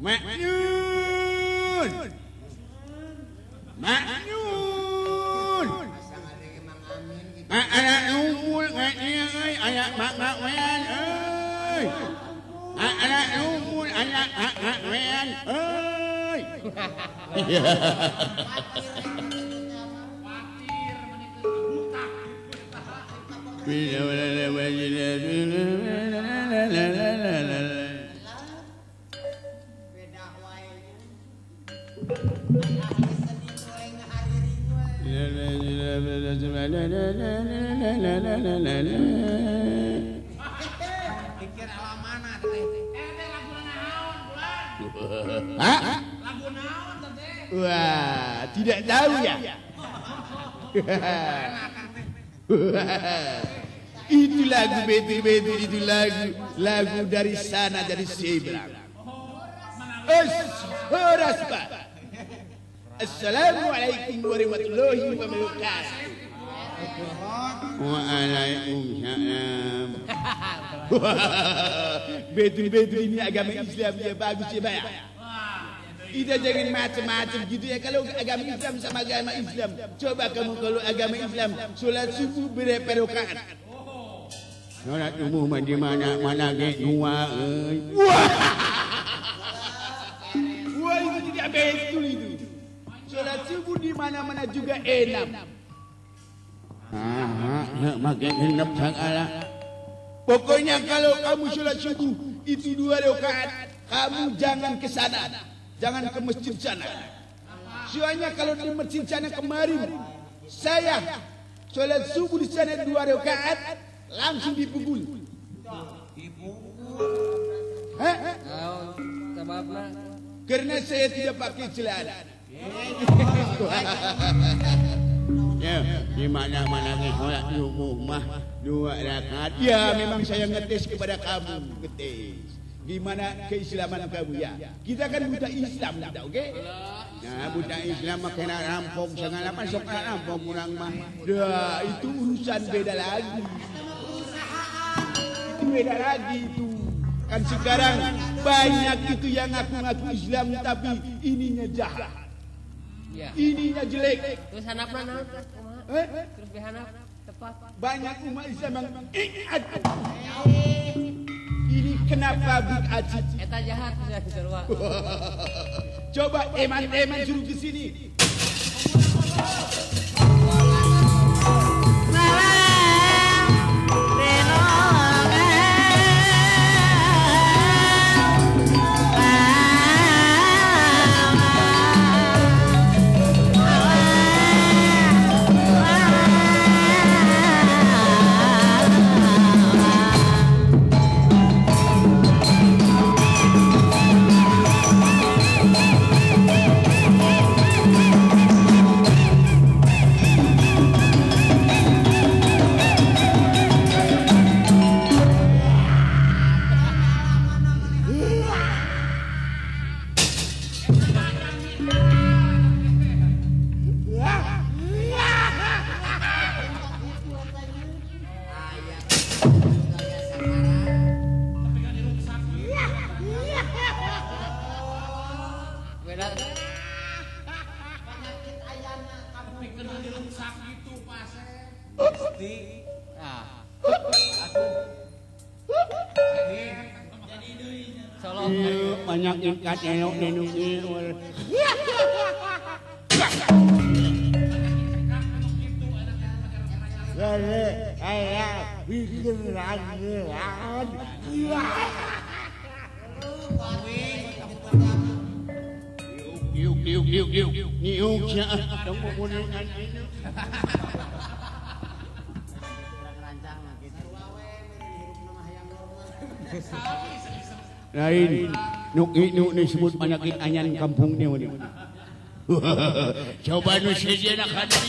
Maknyun. Maknyun. Anak nungul euy aya mak wean euy. Anak nungul aya mak wean euy. Pikir alamana teh. Teh lagu naon bulan? Hah? Lagu naon teh? Wah, tidak tahu ya. Itu lagu betul-betul itu lagu dari sana dari seberang. Horas Pak. Assalamualaikum warahmatullahi wabarakatuh. Waalaikumsalam. Betul-betul ini agama Islam ya bagus ya Pak. Kita jangan macam-macam gitu ya kalau agama Islam sama agama Islam. Coba kamu kalau agama Islam sholat subuh berapa rakaat? Sholat subuh di mana-mana ge dua. Wah. Wah itu tidak betul itu. Sholat subuh di mana-mana juga enam. Pokoknya kalau kamu sholat subuh itu 2 rakaat, kamu jangan ke sana, jangan ke masjid sana. Soalnya kalau di masjid sana kemarin saya sholat subuh di sana 2 rakaat langsung dipukul. Hah? Karena saya tidak pakai celana. Ya, di mana-mana sholat subuh mah 2 rakaat. Ya, memang saya ngetes kepada kamu, ngetes. Gimana keislaman kamu ya? Kita kan buta Islam kita, oke? Nah, buta Islam mah kena rampok, segala apa sok rampok urang mah. Dah, itu urusan beda lagi. Itu beda lagi itu. Kan sekarang banyak itu yang ngaku-ngaku Islam tapi ininya jahat. Ya. Ininya jelek. Terus hanapna naon? Terus behanap tepat. Banyak umat Islam yang ini kenapa bid'ah? Eta jahat bisa sarua. Coba eman-eman suruh ke sini. Banyak ikat elok denuk lain nuk nu disebut penyakit anyan kampung ni. Coba nu sejenak hati.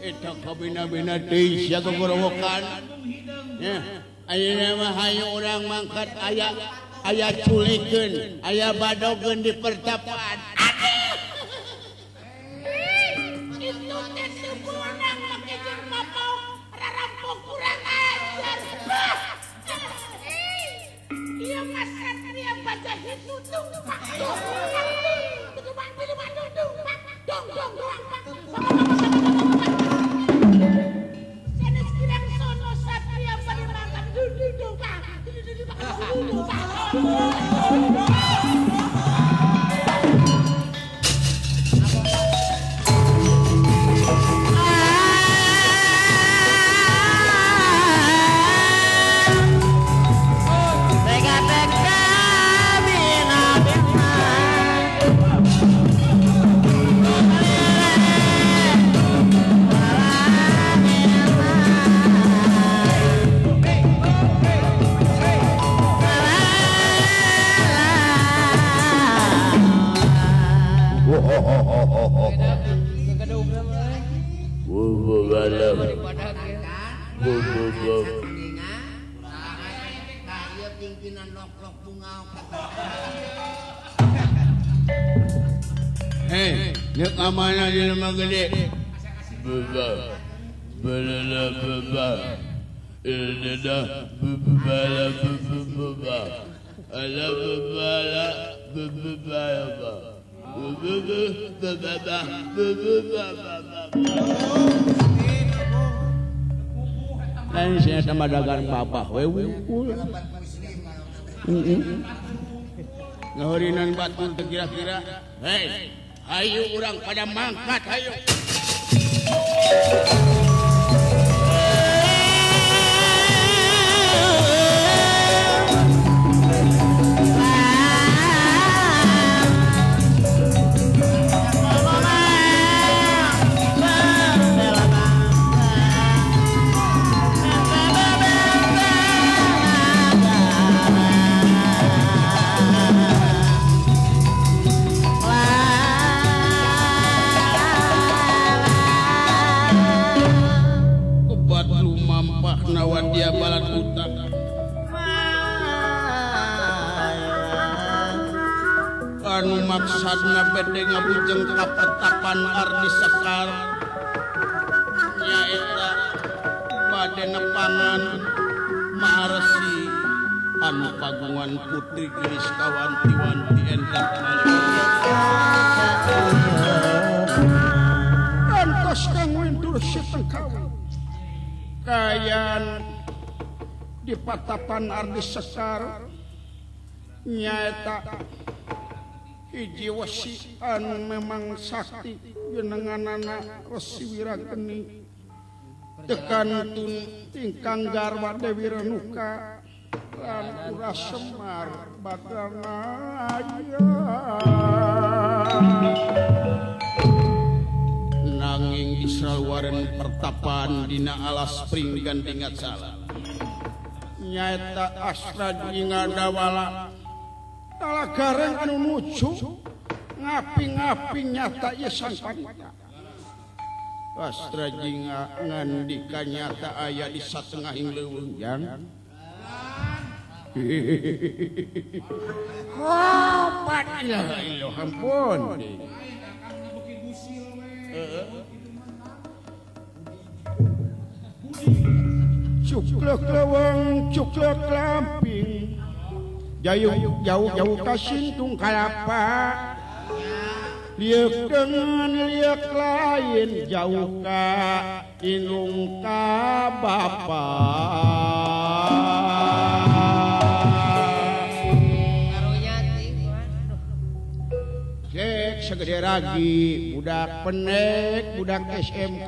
Eta kabina-bina teuing sia gogorowokan. Ya, ayeuna mah hayu urang mangkat aya aya culikeun, aya badogeun di pertapaan. Aduh. Itu teh teu meunang make jeung mapaok rarampok kurang ajar. Ieu mah satria baja hitutung pak dong dong dong dong pak. Sanes kirang sono satria bade mangkat dudung pak. Dudung pak. Dudung pak. Hei, nek amanah di lemah gede. Beba, belala beba, ilda bebala bebeba, ala bebala bebeba, bebeba bebeba. Lain saya sama dagang babah we wungkul. Ngahurinan batu teu kira-kira. Hei, hayu urang pada mangkat hayu. Nawadia balat utang anu maksudna bede ngabujeng ka petapan Ardi Sekar nyaeta bade nepangan Maharesi anu kagungan putri Gelis Kawanti-wanti endah Antos kang windur sitengkawi kayan di patapan Ardi Sekar nyaeta hiji wesi anu memang sakti jenenganana Resi Wirageni tekan tun tingkang garwa Dewi Renuka lan Pura Semar Badanaya. Nanging disrawaren pertapaan dina alas pringgan dingat salah nyaeta astra Jingadawala talagareng anu nuju ngapi-ngapi nyata ieu sang panita. Astra Jinga ngandika nyata aya di satengahing leuweung jang. Opat ilaha illallah ampun. Cuklek leweng, cuklek lamping, jauh jauh jauh kasintung kalapa, liek dengan liek lain jauh ka indung ka bapa. Cek segede ragi, budak penek, budak SMK.